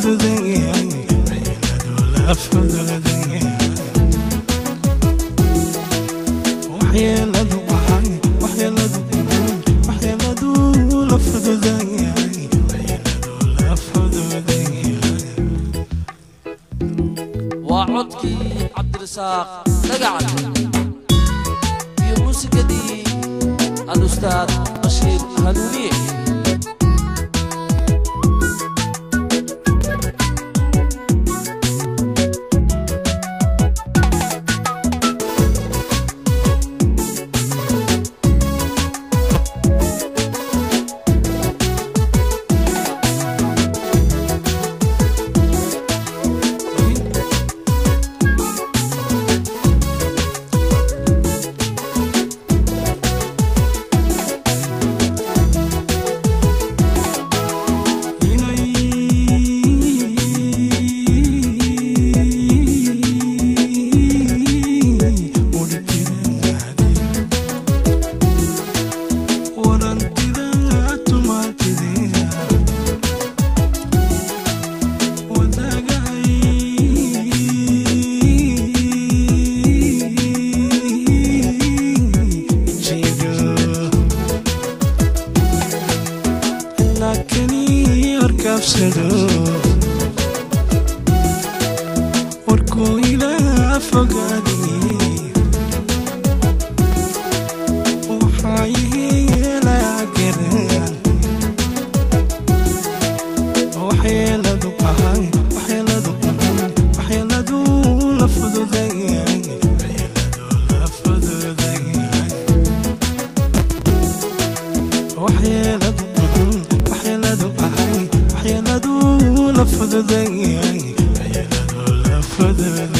fududayahay, waxyeeladu la fududayahay. Waxyeeladu ahay, waxyeeladu, waxyeeladu la fududayahay, waxyeeladu la fududayahay. Waa codkii Cabdirasaaq Dhagacan iyo muusikadii alustaad Bashiir Hanuuniye. Warkuu ilaa fogaadiyey, waxaa yeelaa garan waxyeeladu ahay, waxyeeladu, waxyeeladu la fududayahay, waxyeeladu la fududayahay. Waxyeeladu, waxyeeladu ahay, waxyeeladu la fududayahay, waxyeeladu la fududayahay.